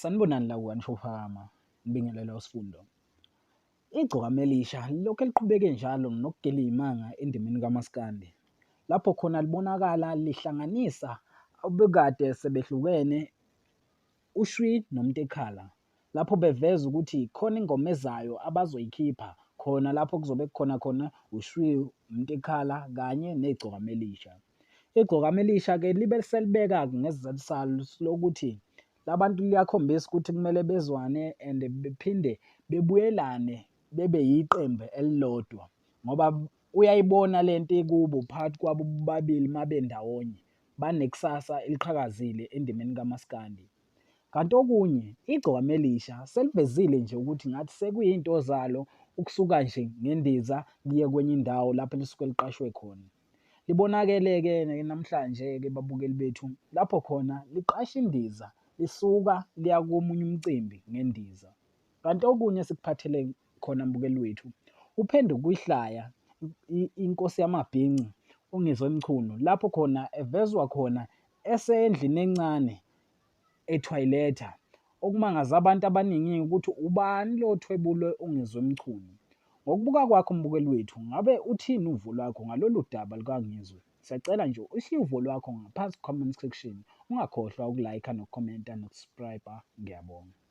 Sanibonani la kukaNsho Phakama, ngibingelela uSifundo. Igcokama elisha lilokhu liqhubeke njalo nokugila iy'manga endimeni kamaskandi. Lapho khona libonakala lihlanganisa obekade sebehlukene uShwi noMntekhala. Lapho beveza ukuthi khona ingoma ezayo abazoyikhipha khona lapho kuzobe kukhona khona uShwi, uMntekhala kanye neGcokama Elisha. Igcokama Elisha-ke libe selibeka-ke ngesizathu salo lokuthi la bantu liyakhombisa ukuthi kumele bezwane and bephinde bebuyelane bebe yiqembu elilodwa ngoba uyayibona le nto ikubo phakathi kwabo bobabili uma bendawonye, banekusasa eliqhakazile endimeni kamaskandi. Kanti okunye, igcokama elisha selivezile nje ukuthi ngathi sekuyinto zalo ukusuka nje ngendiza liye kwenye indawo lapho elisuke liqashwe khona. Libonakele-ke namhlanje-ke babukeli bethu lapho khona liqasha indiza lisuka liya komunye umcimbi ngendiza. Kanti okunye esikuphathele khona mbukeli wethu, uphenduke ihlaya inkosi yamabhinca uNgizwe Mchunu lapho khona evezwa khona esendlini encane ethoyiletha. Okumangaze abantu abaningi ukuthi ubani lo othwebule uNgizwe Mchunu. Ngokubuka kwakho mbukeli wethu, ngabe uthini uvo lwakho ngalolu daba lukaNgizwe? Siyacela nje ushiye uvo lwakho ngaphansi ku-comment section. Ungakhohlwa uku-like nokukhomenta noku-subscribe. Ngiyabonga.